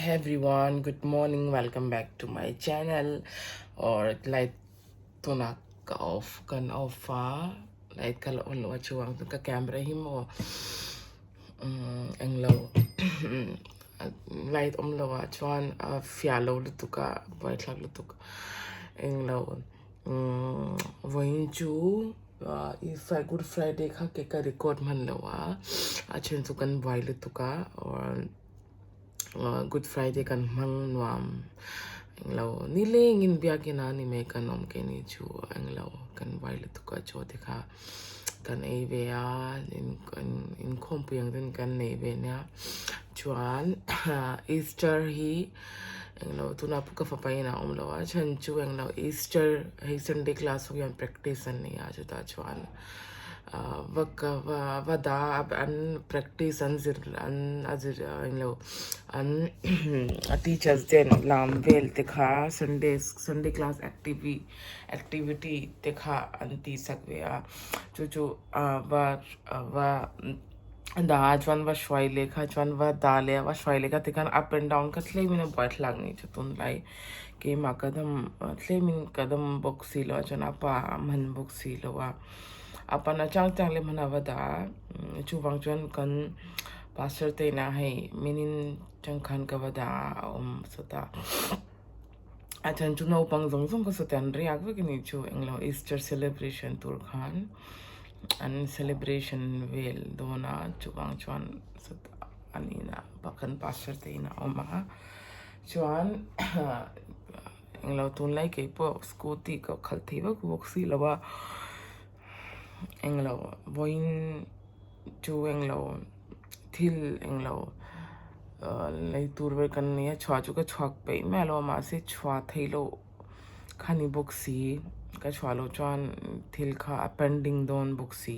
Hey everyone, good morning, welcome back to my channel. Or light tuna ka off kan off a light ka la on lo a chuang ka camera hi maw englo light awm lo ah chuan a fiah lo lutuk a buaithlak lutuk englo vawiin chu good friday kha ke ka record hman lo a a then chu kan buai lutuk a good friday kan hmang nuam englo nilengin biakin a ni mai kan awm keini chu englo kan buai lutuk a chaw te kha. Kan ei ve a, inkhawmpui ang ten kan nei ve nia. Chuan Easter hi englo tunah pawh ka fapa in a awm lo a, chhan chu englo Easter hei Sunday class ho hian practice an nei a chutah chuan va ka va va dah a an practice an zir an a zir englo an a teachers ten lam vel te kha Sunday Sunday class activity activity te kha an tih sak ve a chu chu ah va va dah ah chuan va hruai leh kha chuan va dah leh a va hruai leh kha tikhan up and down kha tlem in a buaithlak ni chu tunlai keimah ka dam tlem in ka dam bawk si lo a chuan a pa a hman bawk si lo a a pan a chang chang leh hman a va dah a chuvang chuan kan pastor te inah hei minin changkhan ka va dah a a awm sawtah. A then chu naupang zawng zawng kha sawti an riak vek a ni chu englo Easter celebration tur khan an celebration vel dawn a chuvang chuan sawtah an inah kan pastor te inah a awm a chuan englo tunlai keipawh scooty ka khalh thei vak bawk si lo a englo vawiin chu englo thil englo ahh lei tur vel kan nei a chhuah chu ka chhuak peih miah lo a mahse chhuah theih loh kha ni bawk si ka chhuah loh chuan thil kha a pending dawn bawk si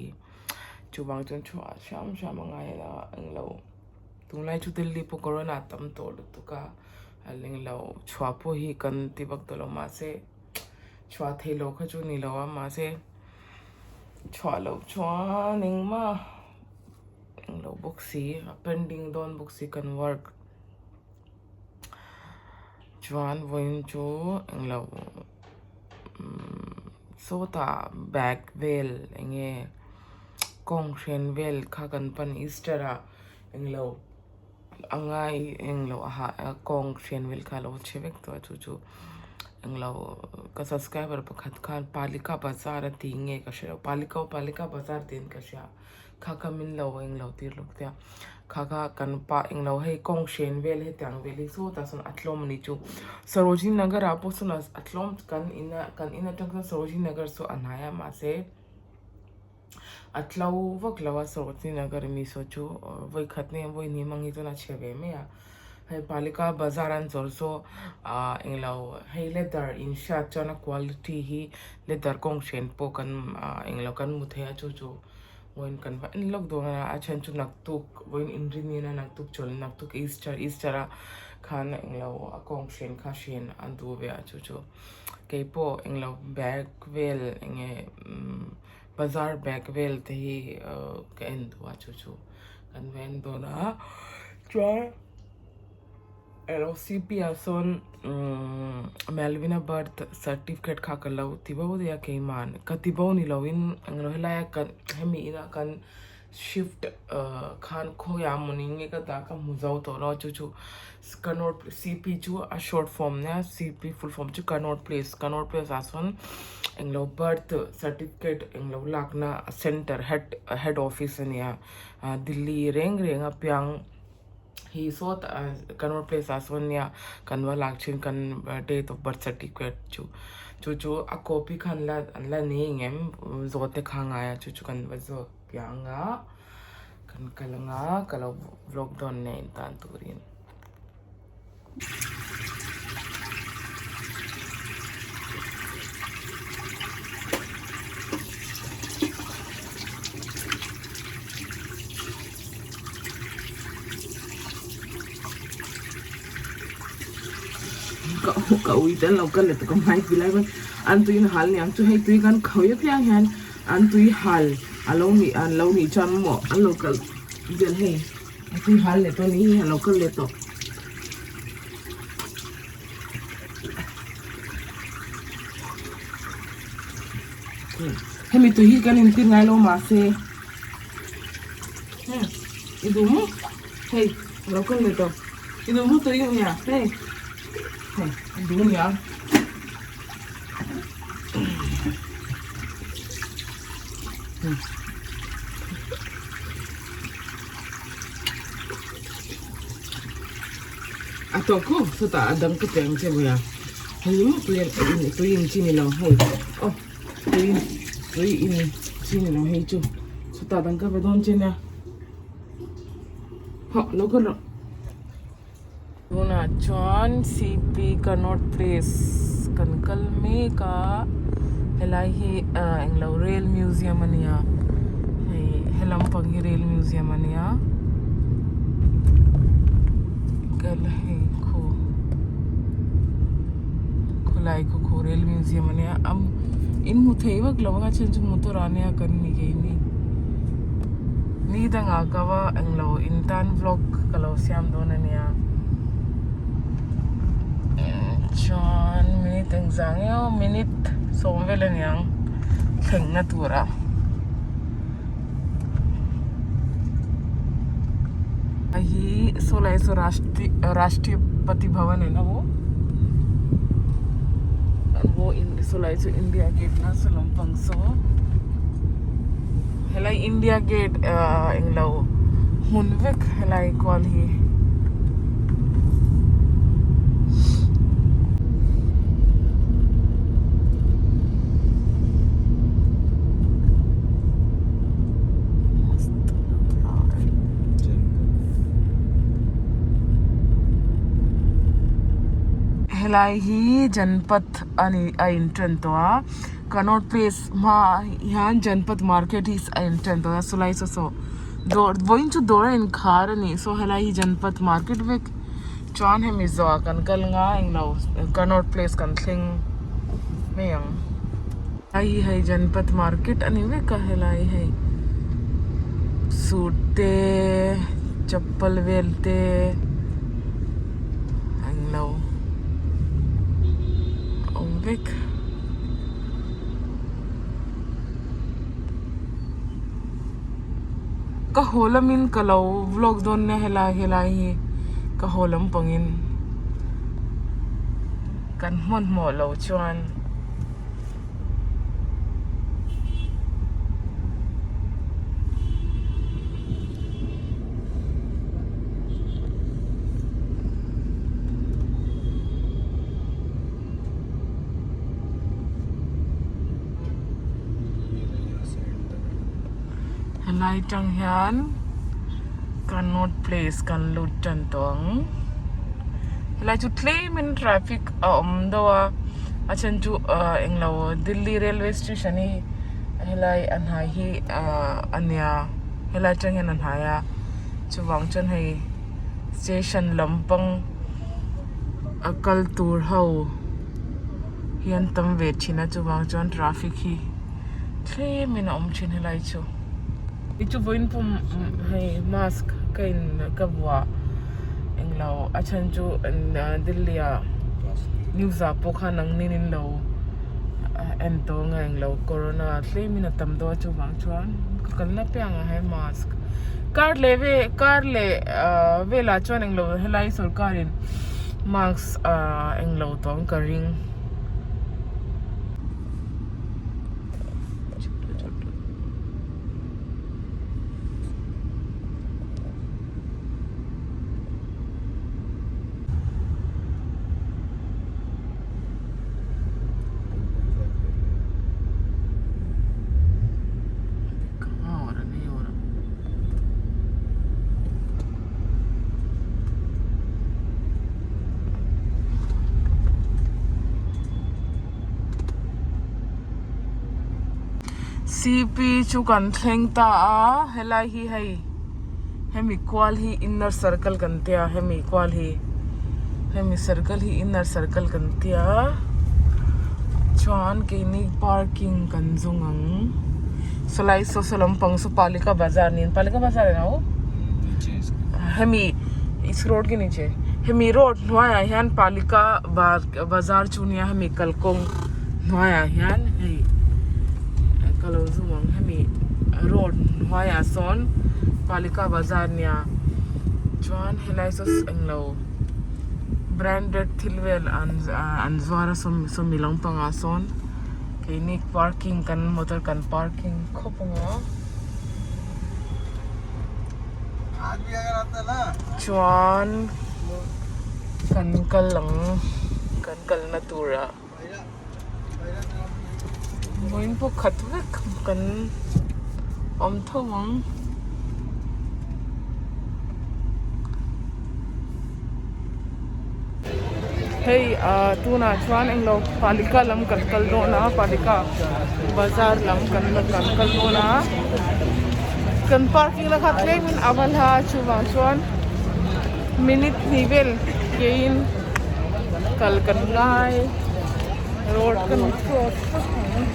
chuvang chuan chhuah hram hram a ngai a englo tunlai chu Delhi pawh corona a tam tawh lutuk a englo chhuah pawh hi kan ti vak tawh lo mahse chhuah theih loh kha chu ni lo a mahse chhuah loh chuan engmah englo bawk si a pending dawn bawk si kan work chuan vawiin chu englo umm sawtah bag vel enge kawng hren vel kha kan pan easter ah englo a ngai englo a ha a kawng hren vel kha alo chhe vek tawh a chu chu englo ka subscriber pakhat khan palika bazar a tih nge ka hre lo palika aw palika bazar tiin ka hria kha kha min lo englo tir lawk tia kha kha kan pa englo hei kawng hren vel hetiang vel hi sawtah sawn a tlawm a ni chu Sarojini Nagar ah pawh sawn a tlawm kan in a kan in atang chuan Sarojini Nagar chu a hnai a mahse a tlo vak lo a Sarojini Nagar mi saw chu vawi khat nge vawi hnih hmang hi chuan a chhe ve mai a hei Palika bazar an chawr saw ah englo hei leather in hriat chuan a quality hi leather kawng hren pawh kan ah englo kan hmu thei a chu chu vawiin kan va en lawk dawn a a then chu naktuk vawiin inrinni a naktuk chawlh naktuk Easter Easter a khan englo a kawng hren kha hren a duh ve a chu chu keipawh englo bag vel enge umm bazar bag vel te hi ahh ka en duh a chu chu kan va en dawn a chuan elo C P ah sawn umm Melvin-a birth certificate kha ka lo ti bo daih a keimah ka ti bo ni loin englo helai a kan hemi inah kan shift ahh khan khawiah mawni nge ka dah ka hmu zo tawh lo a chu chu Connaught C P chu a short form nia C P full form chu Connaught Place Connaught Place ah sawn englo birth certificate englo lakna center head head office a nia ah Delhi reng reng a piang hi sawtah Connaught Place ah sawn nia kan va lak thin kan date of birth certificate chu chu chu a copy kha an la an la nei engem zawh te kha a ngai a chu chu kan va zawt piang a. Kan kal anga ka lo vlog dawn nen tan turin. Ka ka ui te an lo kal leh tawh ka hmai ti lai pawn an tui in hal niang chu hei tui kan khawi apiang hian An tui hal a lo nih an lo nih chuan maw an lo kal vel hei a tui hal leh tawh a ni hi a lo kal leh tawh. Hemi tui hi kan intir ngai lo mahse i duh maw hei a lo kal leh tawh i duh maw tui nia hei hei a duh ania. A tawh khawp chutah a dang ka pe ang che vawi a hei maw tui in tui in chi ni lo hei aw tui tui in chi ni lo hei chu chutah dang ka pe dawn che nia hawh lo kal rawh. Tunah chuan C P Connaught Place kan kal mek a helai hi ah englo rail museum a nia hei helam pang hi rail museum a nia kal hei khu khulai khu khu rail museum a nia a in hmu thei vak lo ang a then chu motor ah nia kan ni keini ni dangah ka va englo in tan vlog ka lo siam dawn a nia chuan minute engzah nge aw minute sawm vel a niang thlengna turah. Hei hi saw lai saw Rashtrapati Bhavan a ni maw saw lai chu India gate na saw lampang saw helai India gate ahh englo hmun vek helai kual hi. Helai hi Janpath a ni a in tan tawh a Connaught Place hmaah hian Janpath market hi a in tan tawh a sawlai saw saw dawr vawiin chu dawr a inkhar a nih saw helai hi Janpath market vek chuan hemi zawhah kan kal nga englo Connaught Place kan thleng mai ang. Hei hi hei Janpath market a ni vek a helai hei suit te chappal vel te englo a awm vek. Ka haw lamin ka lo vlog dawn nia helai helai hi ka haw lampangin kan hmanhmawh loh chuan. Helai tang hian Connaught Place kan lut tan tawh ang helai chu tlem in traffic a awm deuh a a then chu ah englo Delhi railway station hi helai a hnai hi ah a nia helai tang hian a hnai a chuvang chuan hei station lampang a kal tur ho hi an tam ve thin a chuvang chuan traffic hi tlem in a awm thin helai chu. I chu vawiin pum hei mask ka in ka vuah englo a chhan chu Delhi ah news ah pawh khan ang nin in lo en tawh ang a englo corona tlem in a tam dawn a chuvang chuan ka kalna piang ah hian mask kar leh ve kar leh ah velah chuan englo helai sawrkar in mask ah englo tawh ang ka ring. C P chu kan thleng ta a helai hi hei hemi kual hi inner circle kan tia hemi kual hi hemi circle hi inner circle kan tia chuan keini parking kan zawng ang sawlai saw saw lampang saw palika bazar niin palika bazar eng au hemi road ke niche hemi road hnuaiah hian palika bazar chu nia hemi kalkawng hnuaiah hian hei. Ka lo zoom ang hemi road hnuaiah sawn Palika bazar nia chuan helai saw englo branded thil vel an an zuar a sawmi lampangah sawn keini parking kan motor kan parking khawp ang a chuan kan kal ang kan kalna turah. Vawiin pawh khat vek kan awm tho ang. Hei ah tunah chuan englo palika lam kan kal dawn a palika bazar lam kan kan kal dawn a kan parking na kha tlemin a va hla a chuvang chuan minute hnih vel keiin. Kal kan ngai road kan cross phawt ang.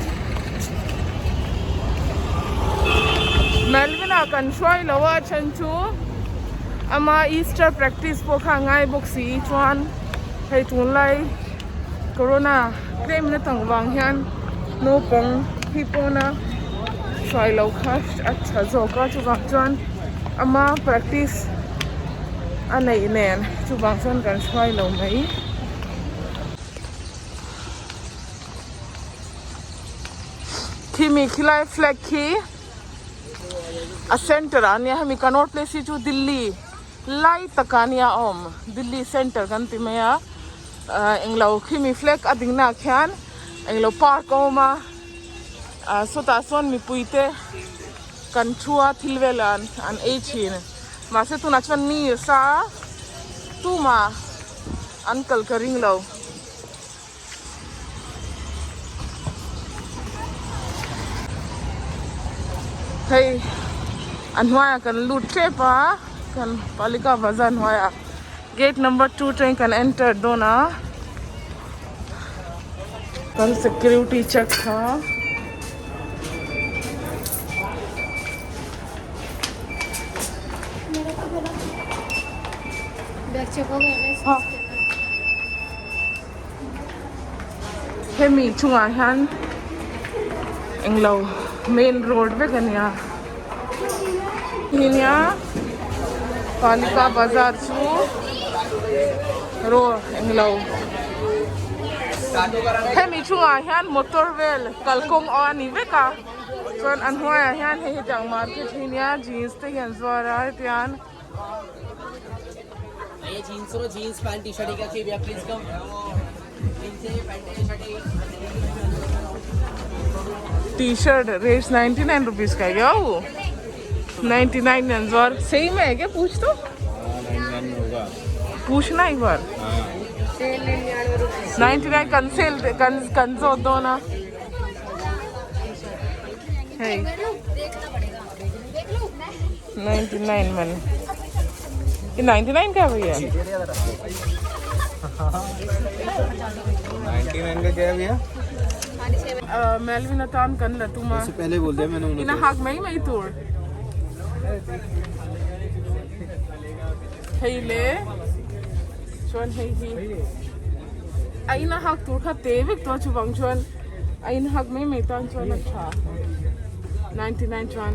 Melvin ah kan hruai lo a then chu ama Easter practice pawh kha a ngai bawk si chuan hei tunlai corona tlem na tang vang hian naupang hi pawna hruai lo kha a tha zawk a chuvang chuan ama practice a neih nen chuvang chuan kan hruai lo mai. Khimi khilai flag khi a center ah ania hemi Connaught Place hi chu Delhi lai takah ania a awm Delhi center kan ti mai a ah englo khimi flag a ding naah khian englo park a awm a ah sawtah sawn mipui te kan thu a thil vel an ei thin. Mahse tunah chuan mi a sa a, tumah an kal ka ring lo. Hei a hnuaiah kan lut tep a, kan Palika Bazar hnuaiah gate number 2 atangin kan enter dawn a. Kan security check kha. Hemi chungah hian englo main road vek a nia nia Palika bazar chu road englo hemi chungah hian motor vel kalkawng a ni vek a. Chuan a hnuaiah hian hei hi tiang market hi nia jeans te hian zuar a hetiang T-shirt rate 99 rupees का है क्या वो 99 में zuar सही में है क्या पूछ तो पूछना एक बार 99 कंसेल कंसो दो ना hei 99 man ये 99 का भैया 99 का क्या है भैया Melvin atan kan la tuma उससे पहले बोल दिया मैंने ina hak mai mai tur hei le chuan hei hi a ina hak tur kha te vek tawh chuvang chuan A in hak mai mai tan chuan a tha 99 chuan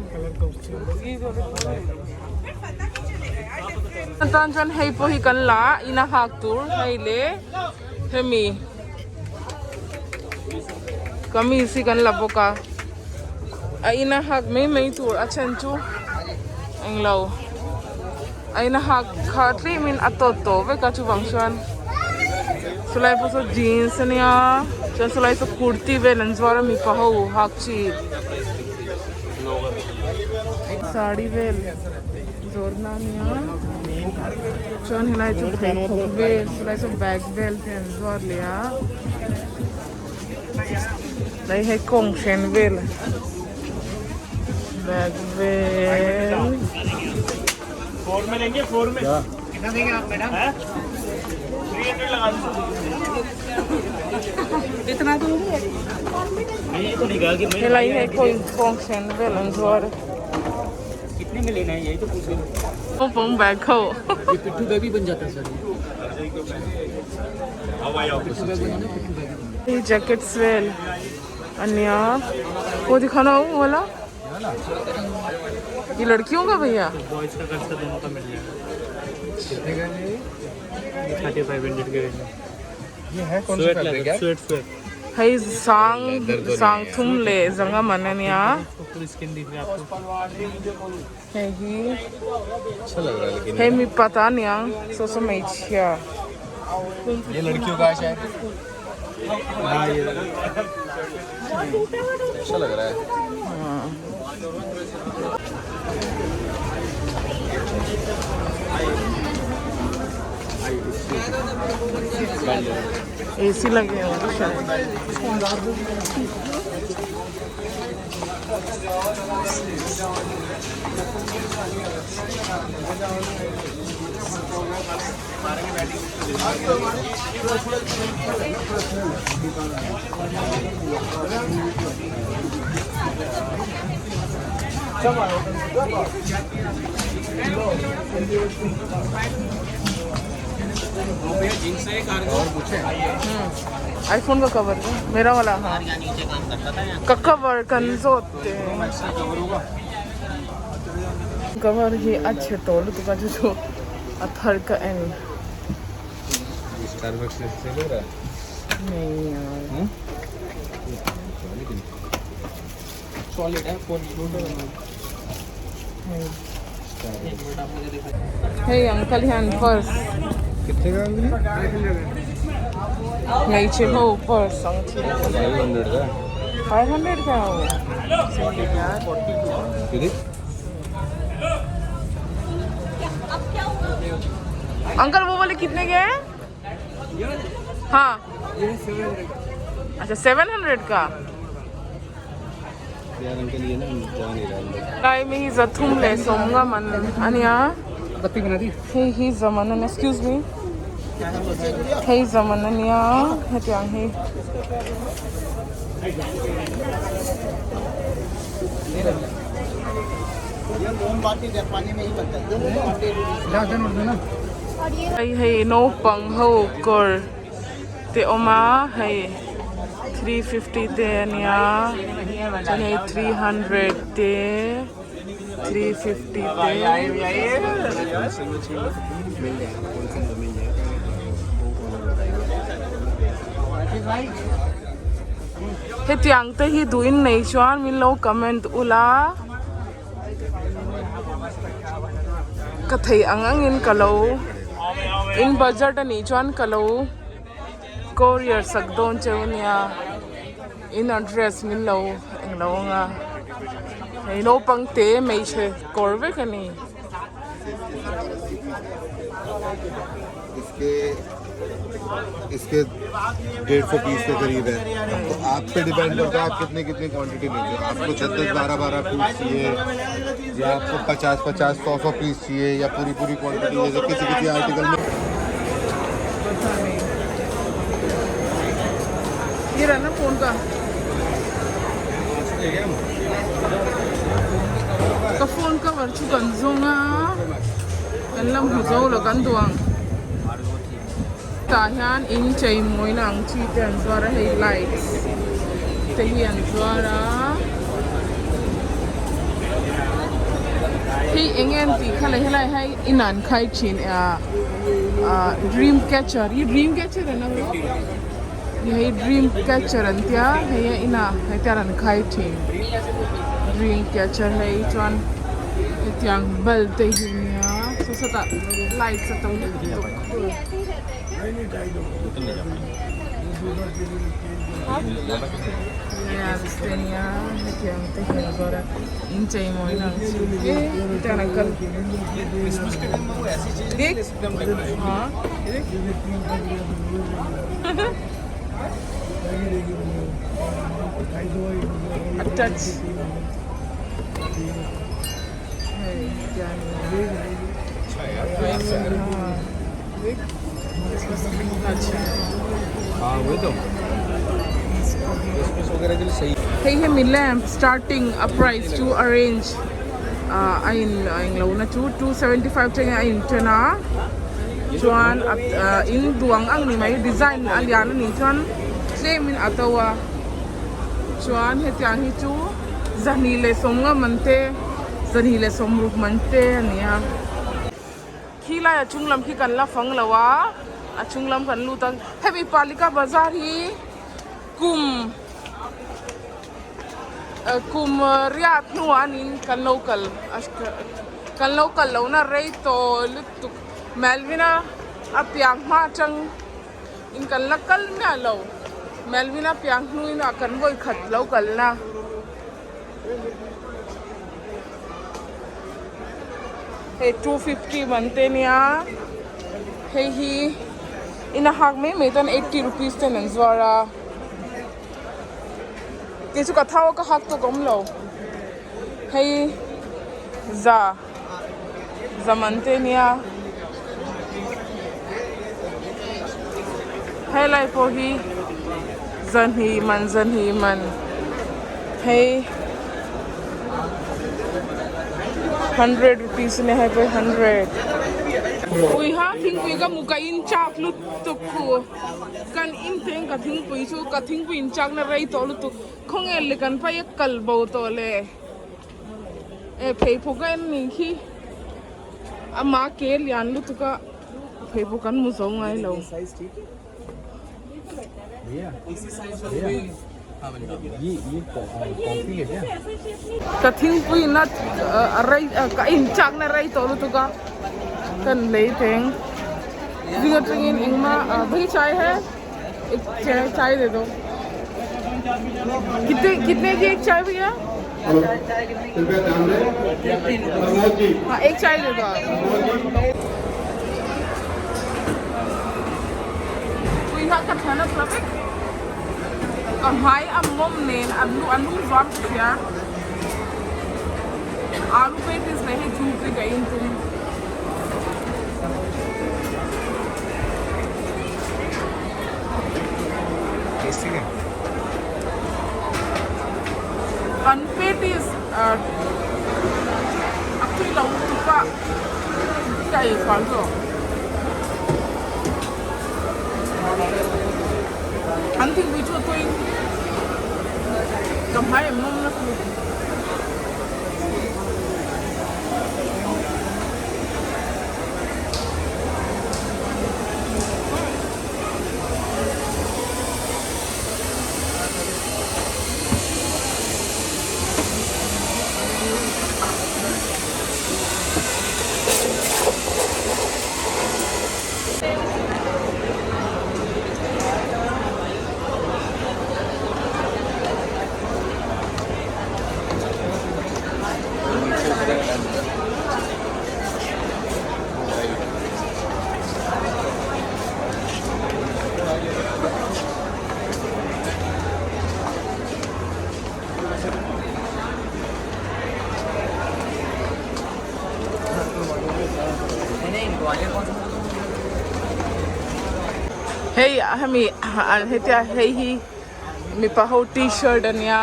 tan chuan hei pawh hi kan la a in a hak tur hei le hemi kamis hi kan la bawk a a in a hak mai mai tur a then chu englo a in a hak kha tlemin a tawt tawh vek a chuvang chuan chulai pawh saw jeans ania chuan chulai saw kurti vel an zuar a mipa ho hak chi saree vel zawrhna ania chuan helai chu pheikhawk vel chulai saw bag vel te an zuar leh a tlai hei kawng hren vel bag vel. Helai hei kawng hren vel an zuar a. Naupang bag ho. Hei jackets vel. ania वो दिखाना वो वाला ये लड़कियों का भैया बॉयज का गर्ल्स का दोनों का मिल जाएगा। कितने का है ये? 3500 के रेंज में। ये है कौन सा sweat fabric leather है? Sweat sweat hei sang sang thum leh zanga man ania इसको पूरी स्किन दिख रही है आपको। Hei hi अच्छा लग रहा है लेकिन hei mipa ta aniang saw saw hmeichhia. ये लड़कियों का है शायद। हाँ ये अच्छा लग रहा है। AC लगे होंगे शायद। आईफोन का कवर मेरा वाला हाँ का cover kan zawt te cover hi a chhe tawh lutuk a chu chu a thar ka en. Starbucks से लग रहा है। नहीं यार। लेकिन सॉलिड है phone. Hei uncle hian purse कितने का है? Hmeichhe ho purse ang chi. 500 का। 500 का हो यार। कितने? अंकल वो वाले कितने के हैं? हाँ अच्छा 700 का। यार अंकल ये ना जा नहीं रहा अंदर। Lai mi hi zathum leh sawmnga man ania बत्ती बना दी। Hei hi zaman ania excuse me hei zaman ania hetiang hi hei hei naupang ho kawr te awm a hei 350 te ania chuan hei 300 te 350 te. मिल जाएगा कौन सा मिल जाएगा वो कॉलर बताइए। Hetiang te hi duhin nei chuan min lo comment ula ka thei ang angin ka lo in budget anih chuan ka lo courier sak dawn cheu ania in address min lo englo anga hei naupang te hmeichhe kawr vek ani. इसके इसके 150 piece के करीब है, तो आप पे डिपेंड करता है आप कितने कितने क्वांटिटी लेते हो। आपको 10 10 12 12 पीस चाहिए या आपको 50 50 100 100 पीस चाहिए या पूरी पूरी क्वांटिटी, जैसे किसी किसी आर्टिकल में। ये रहा ना फोन का ka phone cover chu kan zawng a kan la hmu zo lo kan duang tah hian in chei mawina ang chi te an zuar a hei lights te hi an zuar a hei eng nge an tih kha le helai hi in an khai thin ah ah dream catcher hi dream catcher an ang maw hei dream catcher an tia hei a inah hei te an khai thin dream catcher hei chuan hetiang bulb te hi ania saw sawtah lights a to lutuk. Lamps te ania hetiang te hi an zuar a inchei mawina ang chi e hetiang an kal dik haa a touch hei hetiang अच्छा हाँ वही तो Christmas वगैरह के लिए सही। Hei hemi lamp starting a price chu a range ah a in englo na chu 275 tenge a in then a chuan ah in duang ang ni mai design a lian a nih chuan tlem in a to a. Chuan hetiang hi chu zahnih leh sawmnga man te zahnih leh sawmruk man te a ni a. Khi laia chung lam khi kan la fang lo a, a chung lam kan lut a. Hemi Palika Bazar hi kum kum riat hnuah a niin kan lo kal kan lo kal lohna rei tawh lutuk. Melvin-a a piang hma atang in kan la kal miah lo. Melvin-a piang hnuin ah kan vawi khat lo kalna. Hei 250 man te nia hei hi ina hak mai mai tan 80 rupees ten an zuar a kei chu ka thau a ka hak tawk awm lo hei za za man te nia helai pawh hi zahnih man zahnih man hei hundred rupees ania hei pawh hi hundred ui ha thingpui ka hmu ka in chak lutuk khu kan in teng ka thingpui chu ka thingpui in chak na rei tawh lutuk khawnge le kan pai a kal bo tawh le. E pheiphawk a en nih khi ama ke lian lutuk a pheiphawk an hmu zo ngai lo. Ka thingpui in a rei ka inchak na rei tawh lutuk a kan lei teng zing atangin engmah bhai chai he ek chai chai de do kitne kitne ki ek chai bhaiya हाँ एक चाय दे दो आप Ui ha ka thana thlap vek ka hmai a mawm nen an lu an lung zuam ka hria alu patties leh hei thingpui ka in tum. Kan patties a tui lo lutuk a ka ei fal zawk. An thingpui chu a tui ka hmai em nawm nasa lutuk. Hei hemi an hetia hei hi mipa ho t-shirt ania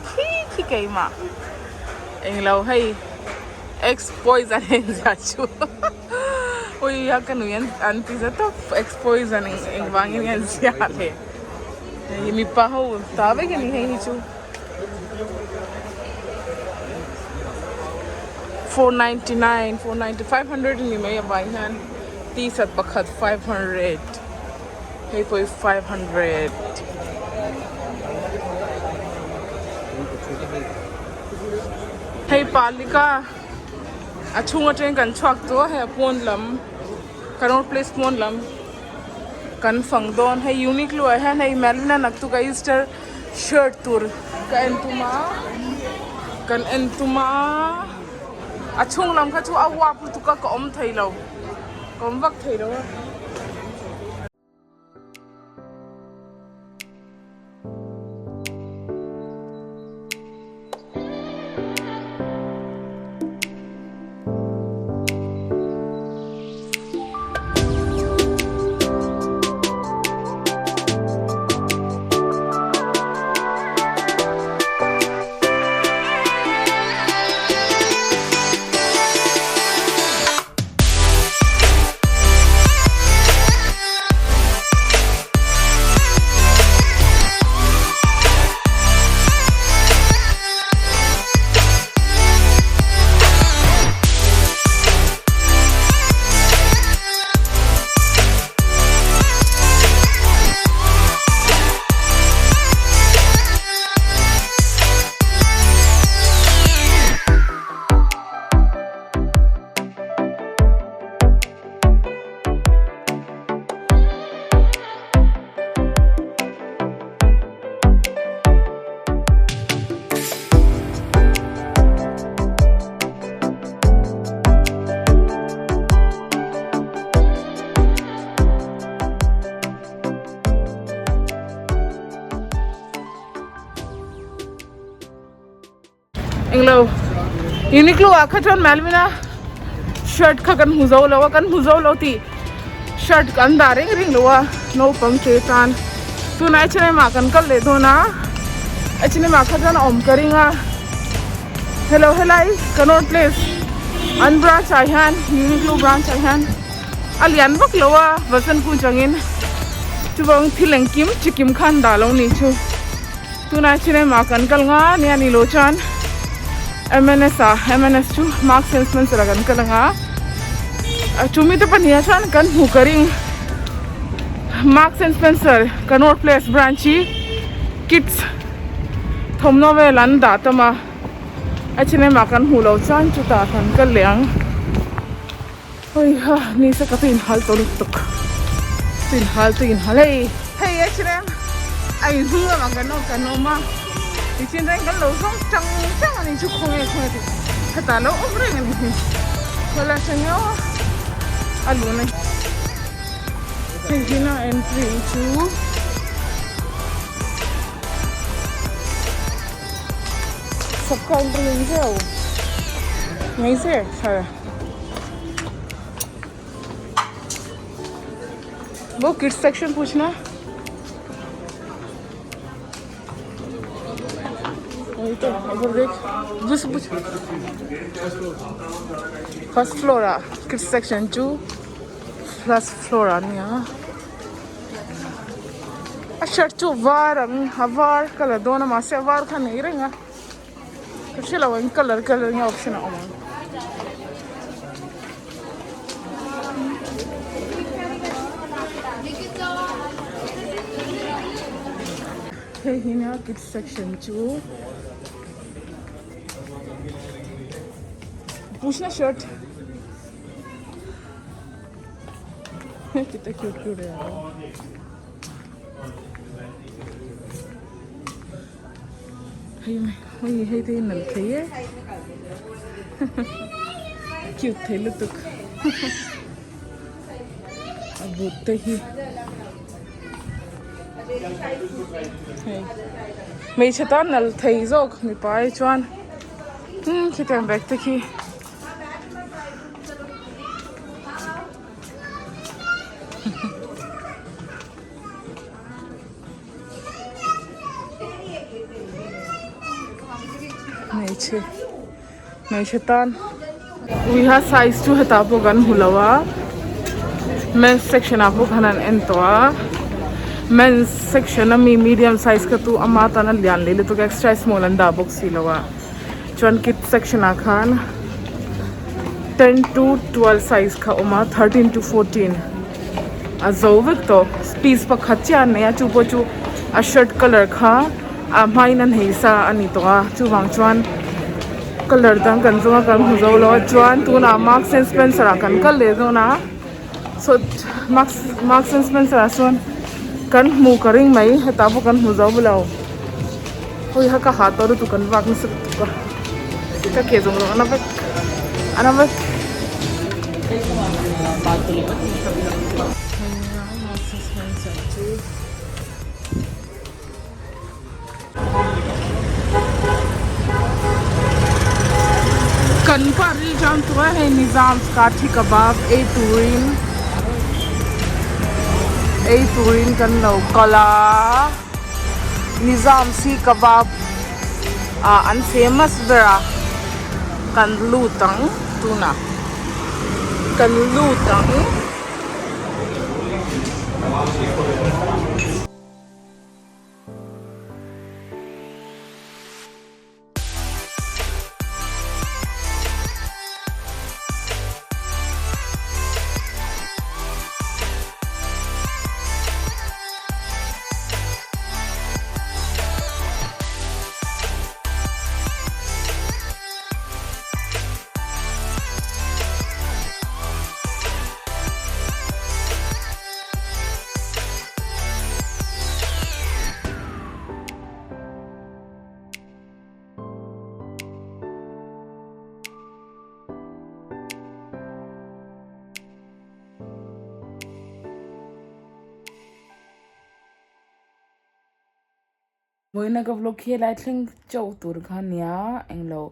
khi khi keimah englo hei ex poison a inziah chu ui a ka nui an ti za tawp ex poison eng vangin nge an ziah le hei mipa ho ta vek a ni hei hi chu 499 490 500 a ni mai avang hian t-shirt pakhat 500 hei pawh hi 500. Hei palika a chhung atangin kan chhuak tawh a hei a pawn lam Connaught Place pawn lam kan fang dawn hei Uniqlo ah hian hei Malina naktuk a Easter shirt tur ka en tum a kan en tum a a chhung lam kha chu a uap lutuk a ka awm thei lo ka awm vak thei lo a. Englo Uniqlo ah kha chuan Melvin-a shirt kha kan hmu zo lo a kan hmu zo lo tih shirt an dah reng reng lo a naupang che tan tunah H and M ah kan kal leh dawn a H and M ah kha chuan a awm ka ring a hello helai Connaught Place an branch ah hian Uniqlo branch ah hian a lian vak lo a Vasant Kunj angin chuvang thil engkim chikim khan dah lo ni chu. Tunah cinema kan kal nga nia ni lo chuan M_N_S ah M_N_S chu Marks and Spencer ah kan kal anga a chu mite pahnih ah chuan kan hmu ka ring Marks and Spencer Connaught Place branch hi kids thawmhnaw vel an dah tam a a cinema kan hmuh loh chuan chutah kan kal leh ang. Hei ha ni se ka chu inhal tawh lutuk chu inhal chu inhal hei hei e chileng a inhnung lamah kan awm kan awm a tichin reng kan lo zawng chang chang a ni chu khawnge khawnge tih hetah lo awm reng a ni hi khawlai atang hian aw a lun a hei hi na entry chu. Sabka entry यहीं से है वो यहीं से है sir वो kids section पूछना वही तो अगर देख जिस पूछ first floor kids section chu first floor ania a shirt chu var ang a var colour dawn a mahse a var kha a nei reng a ka hre lo eng colour colour nge option a awm ang. Hei hi nia kids section chu pushna shirt. कितना cute cute है यार hei hei hei te nal thei e cute thei lutuk a but te hi hei hmeichhe tan nal thei zawk mipa ai chuan khitiang bag te khi. Hmeichhe hmeichhe tan uiha size chu hetah pawh kan hmu lo a men's section ah pawh khan an en tawh a men's section ami medium size kha chu ama tan a lian leh lutuk a extra small an dah bawk si lo a. Chuan kids section ah khan ten to 12 size kha a awm a 13 to 14 a zo vek tawh piece pakhat chiah an nei a chu pawh chu a shirt colour kha a hmain an hei sa a ni tawh a chuvang chuan colour dang kan zawng a kan hmu zo lo a chuan tunah Marks and Spencer ah kan kal leh dawn a saw Marks Marks and Spencer ah sawn kan hmu ka ring mai hetah pawh kan hmu zo lo. Hawi kha ka ha tawh lutuk kan vak nasa lutuk a ka ke zawng zawng a na vek a na vek. Kan pa ril jam tur a hei Nizam's Kathi Kebab ei turin ei turin kan lo kal a. Nizam si kebab ah an famous ber a kan lut ang tunah kan lut ang. Vawiina ka vlog hi helai thleng chauh tur kha nia englo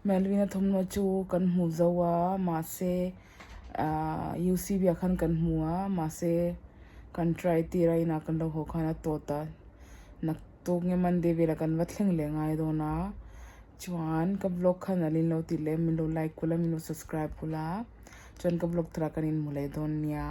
Melvin-a thawmhnaw chu kan hmu zo a mahse ahh UCB ah khan kan hmu a mahse kan try tir a inah kan lo haw khan a tawt a naktuk nge Monday velah kan va thleng leh ngai dawn a chuan ka vlog kha nalh in lo ti leh min lo like kula min lo subscribe kula chuan ka vlog thar ah kan inhmu leh dawn nia.